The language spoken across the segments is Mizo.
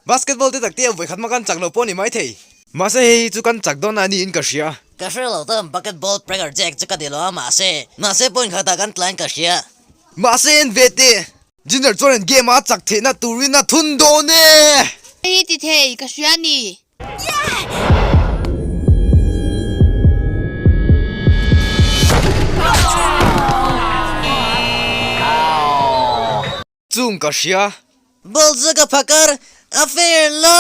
Basketball te tak te a vawikhat hma kan chak lo pawh a ni maithei. Mahse hei hi chu kan chak dawn a niin ka hria. Ka hre lo tam bucket ball prayer jack chu ka ti lo a mahse mahse point khatah kan tlain ka hria. Mahse en ve teh Ginger chuan an game a chak theihna turin a thun dawn e! Hei hi ti thei ka hria a ni. Chung ka hria. Ball chu ka phakar a fair lo.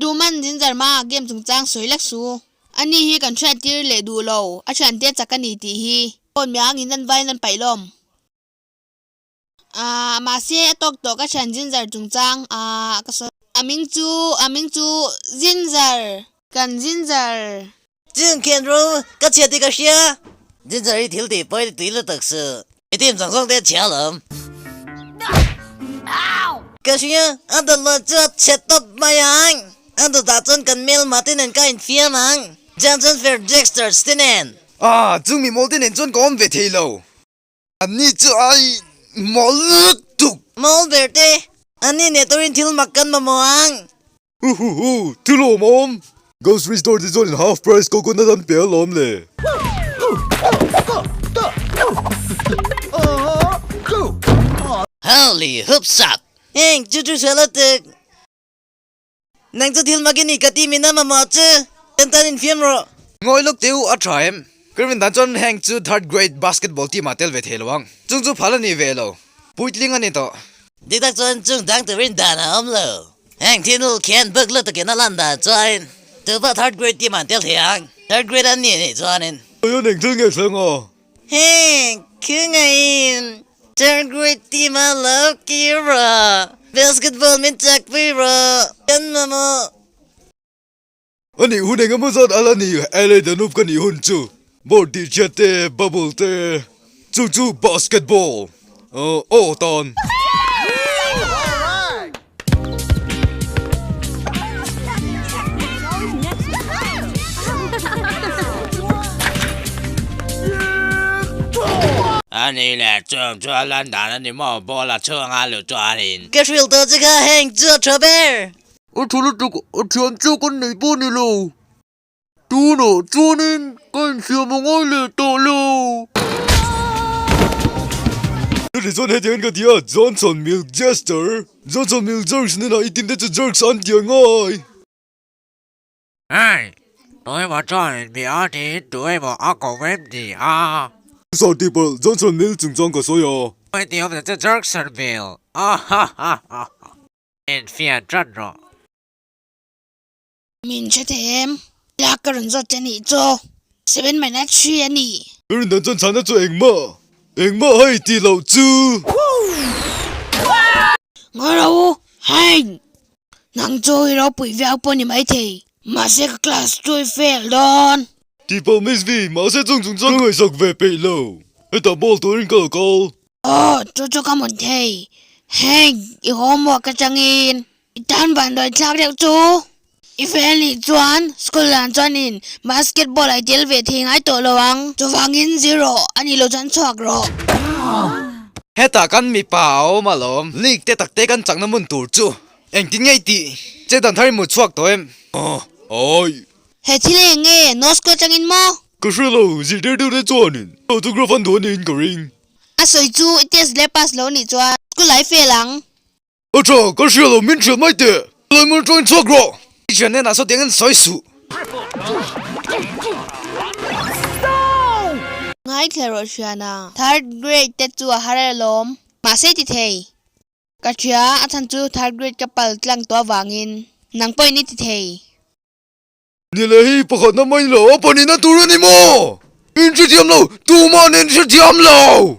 Tuman Ginger ma game chungchang sawi lek su. Ani hi kan hriattir leh duh lo, a thiante chak a ni tih hi. Phone miangin an vain an paih lawm. Aaa mahse a tawk tawh ka thian Ginger chungchang aaa ka sawi. A ming chu a ming chu Ginger. Kan Ginger. Chung khian ro ka chhia tih ka hria. Ginger hi thil tih pawi tui lutuk suh. I team zawng zawng te a chhia alawm. Ka hria a dawt lo chu a chhe tawp mai ang. A dawtah chuan kan hmelma te nen ka infiam ang. Johnson Fair Jacksters te nen. Aaa chung mi mawl te nen chuan ka awm ve thei lo. Anni chu ai mawl lutuk. Mawl ber te, anni neh turin thil mak kan mamawh ang. Hu hu hu, thil awm awm. Grocery store te chuan in half price coconut an pe alawm le. Holy hupsap! Heng chu chu hre lutuk. Nang chu thil mak i ni ka ti min a mamawh chu kan tan infiam rawh. Ngawi lawk teh u a tha em? Kervin dan chuan Hank chu third grade basketball team ah tel ve thei lo ang. Chung chu phal a ni ve lo. Puitling a ni tawh. Dik tak chuan chung dang turin dan a awm lo. Hank thinul khian buk lutukin a lan dan chuan tupah third grade team ah an tel thei ang. Third grade an ni anih chuanin. Aia neng thil nge thleng a? Hank, khingaiin third grade team ah lo kir rawh. Basketball min chak pui rawh. Kan mamawh. A nih hun eng emaw zat ala ni LA Danube ka nih hun chu board tih chhiat te, bubble te, chu chu basketball aw tan. A ni leh chung chu a lan dan a ni maw ball a chhung a luh chuanin. Ka hrilh tawh che kha heng chu a tha ber. A tha lutuk a thian chu kan nei pawh ni lo. Tunah chuanin ka insiam a ngai leh tawh lo. Chutih chuan hetiangin ka ti a, Johnson Milk Jester, Johnson Milk Jerks hnenah i timte chu Jerks an ti a ngai. Hey! Tuemaw chuanin mi a tiin tuemaw a ko em ni a? Sir Tipper, Johnson Milk chungchang ka sawi a. Heti awmna chu Jerkson Milk, ahahaha. Infian ṭan rawh. Min hre thei em? Lak ka rawn zawt che nih chu. 7 minus 3 a ni. Ka rin dan chuan chhana chu engmah, engmah hei tih loh chu. Ngawi ro u, Hein! Nang chu i ropui viau pawh ni maithei, mahse ka class chu i fail dawn. Tih pawh Miss V, mahse chung chung chuan ka ngaihsak ve peih lo. Hetah ball turin ka lo kal. Aw, chu chu ka hmun thei. Heng, i homework atangin i tan van dawi thlak deuh chu. I fel nih chuan school dan chuanin basketball ah i tel ve thei ngai tawh lo ang. Chuvangin zero a nih loh chuan chhuak rawh. Hetah kan mipa a awm alawm. League te takte kan chakna hmun tur chu engtin nge i tih? Che dan thar i hmu chhuak tawh em? Aw, ai. He thil eng nge? North School atangin maw? Ka hre lo, zirtirtute chuanin autograph an duh a niin ka ring. A sawi chu i test leh pass lo nih chuan school ah i fail ang. A tha, ka hria lo, min hrilh mai teh. Lai hmun atangin chhuak rawh. I thian hnenah saw tiangin sawi suh. Ngaithla rawh Hriana, third grade te chu a har alawm. Mahse ti thei. Ka hria, a chhan chu third grade ka pal tlang tawh avangin nang pawhin i ti thei. Ni leh hi pakhatna mai lo a panina tur a ni maw? In hrethiam lo, tuman in hrethiam lo!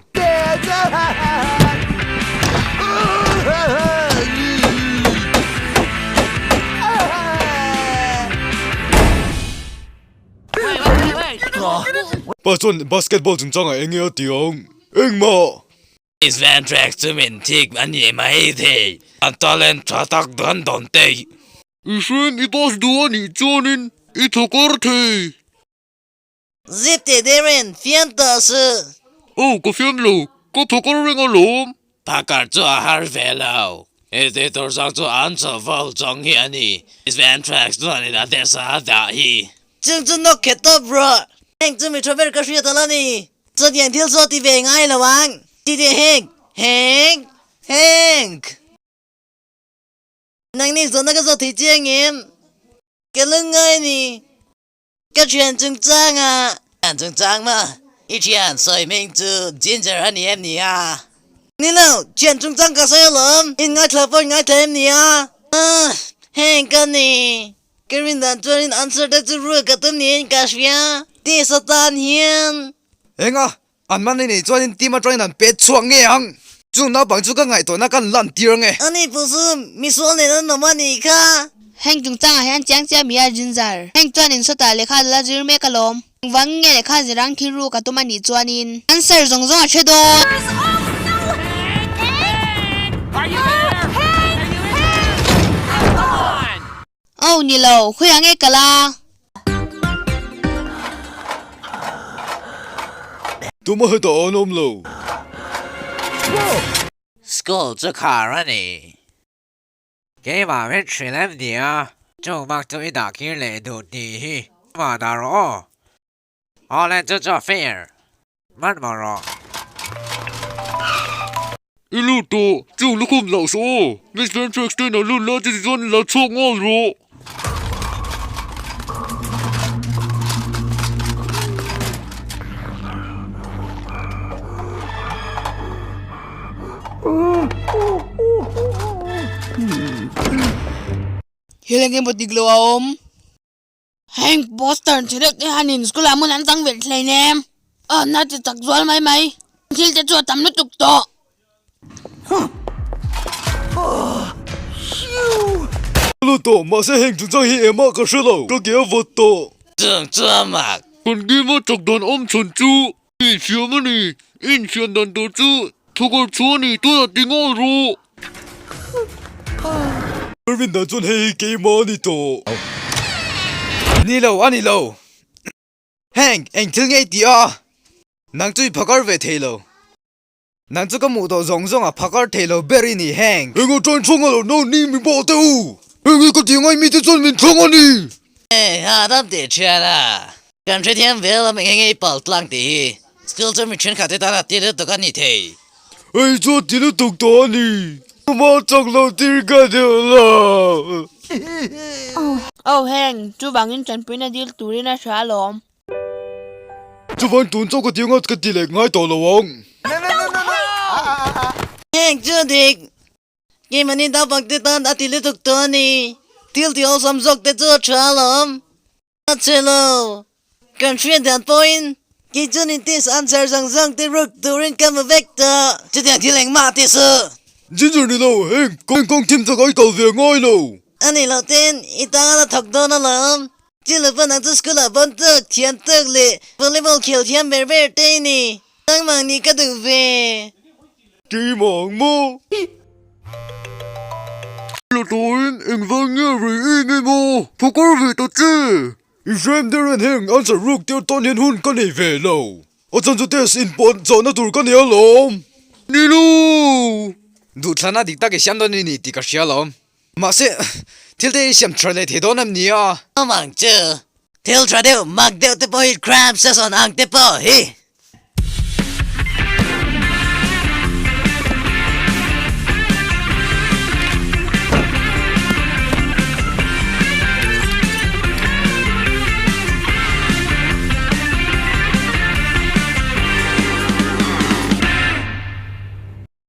Pa chuan basketball chungchangah eng nge a ti ang? Engmah! Miss Van Trax chu min thik a ni mai thei. An talent tha tak dawn dawn te. I hriain i pass duh a nih chuanin i thawkar thei. Zip teh Darren, fiam tawh suh. Aw ka fiam lo, ka phakar reng alawm. Phakar chu a har ve lo. He tih tur zawng chu an chawh vol chawng hi a ni. Miss Van Trax chuanin a desk ah a dah hi. Chung chu nawk khet tawp rawh. Heng chu mi tha ber ka hriat ala ni. Chutiang thil chu a ti ve ngai lo ang. Ti teh Hank, Hank, Hank! Nangni zawhna ka zawh thei chiang em? Ka lungngai a ni. Ka thian chungchang a. Thian chungchang maw? I thian sawi hming chu Ginger a ni em ni a? Ni lo, thian chungchang ka sawi alawm. In ngaithla pawh in ngaithla em ni a? Ahh, heng ka ni. Ka rin dan chuan in answer te chu rul ka tum niin ka hria. Tih satan hian. Eng a, An mahni nei chuanin team atangin an pet chhuak ngei ang. Chung naupang chu ka ngaihtuahna kan lan tir ange. Ani pawh chu misual nen an awm a nih kha. Heng chungchangah hian chiang chiah mi a Zinzar. Heng chuan in sawtah lehkha la zir mek alawm. Engvang nge lehkha zirang thil ru ka tum a nih chuanin answer zawng zawng a hre dawn. Aw ni lo, khawiah nge kal a? Tuma hetah an awm lo. School chu khar a ni. Keimah min hrilh em nia, chung bak chu i dah kir leh duh tih hi mah dah rawh aw. Awle chu chu a fair. Hmanhmawh rawh. I lut tawh, chung lukhum loh suh aw. Miss Ventress ten a lut lai chu tichuan la chhuak nghal rawh. Thil engemaw dik lo a awm. Heng poster che deuh te hianin school ah hmun an chang ve thlei nem. A na ti chak zual mai mai. Thil te chu a tam lutuk tawh. Lu tawh mahse heng chungchang hi engmah ka hre lo. Ka ke a vawt tawh. Chung chu a mak. Kan game a chak dan awm chhan chu infiam a ni. Infiam dan tur chu thawkar chu a ni tunah ti nghal rawh. Irvin dan chuan hei hi keimah a ni tawh. Ni lo, a ni lo. Hank, eng thil nge i tih a? Nang chu i phakar ve thei lo. Nang chu ka hmuh tawh zawng zawng a phakar thei lo ber i ni, Hank. Eng a ṭan chhung a lo no ni mi bawh teh u. Heng hi ka tih ngai mite chuan min thlang a ni. Hei, hahdam teh ṭhian a. Kan hrethiam vel a meng enge i pal tlang tih hi school chu mi thenkhat te tan a ti lutuk a ni thei. Hei chu a ti lutuk tawh a ni. Tuma chak lo tir ka duh lo. Oh heng, chuvangin tanpuina dil turin a hria alawm. Chuvang tun chauh ka ti anga ka ti leh ngai tawh lo ang. Heng chu dik, Keimahni naupang te tan a ti lutuk tawh a ni. Thil ti awlsam zawk te chu a tha alawm. A che lo. Kan hriat dan pawhin kei chuan in test answer zawng zawng te ruk turin ka hmu vek tawh. Chutiang thil engmah ti suh. Ginger ni lo, heng kawng thim chak ai kal ve ngai lo. A nih loh ten i tang a la thawk dawn alawm. Chu lo pawn ang chu school ah pawn tuk, thiam tuk leh volleyball khel thiam ber ber te i ni. Nangmah nih ka duh ve. Keimah ang maw? La tawhin engvang nge rei em em a, phakar ve ta che! I hrem der en heng answer ruk tir tawn hian hun ka nei ve lo. A chan chu test in pawh zawhna tur ka nei alawm. Ni lo! Duhthlana dik tak i siam dawn i ni tih ka hria alawm. Mahse, thil te i siam tha leh thei dawn em ni a? Awm ang chu. Thil tha deuh, mak deuh te pawh hi cram session ang te pawh hi.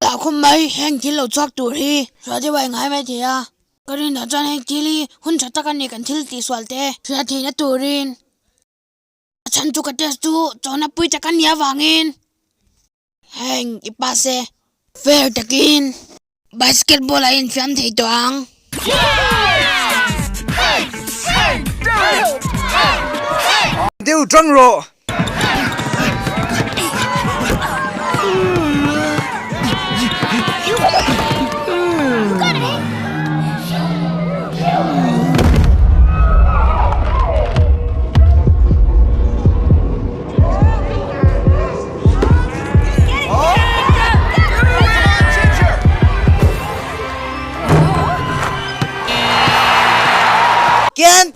Tah khum mai heng thil lo chhuak tur hi hruai deuh a ingai mai thei a, ka rinah chuan heng thil hi hun tha tak a ni kan thil tihsual te hriat theihna turin a chhan chu ka test chu chawhna pui tak a nih avangin heng i pass e fair takin basketball a infiam thei tawh ang. Deuh tang rawh.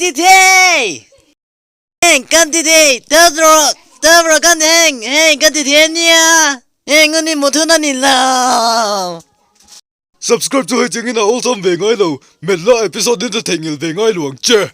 ti thei! Heng kan ti thei! Tap rawh! Tap rawh kan heng! Heng kan ti thei a nia! Heng hun hi mut hun a ni lo! Subscribe chu hei chengin a awlsam ve ngai lo, melh la episode in chu theihnghilh ve ngai lo ang che.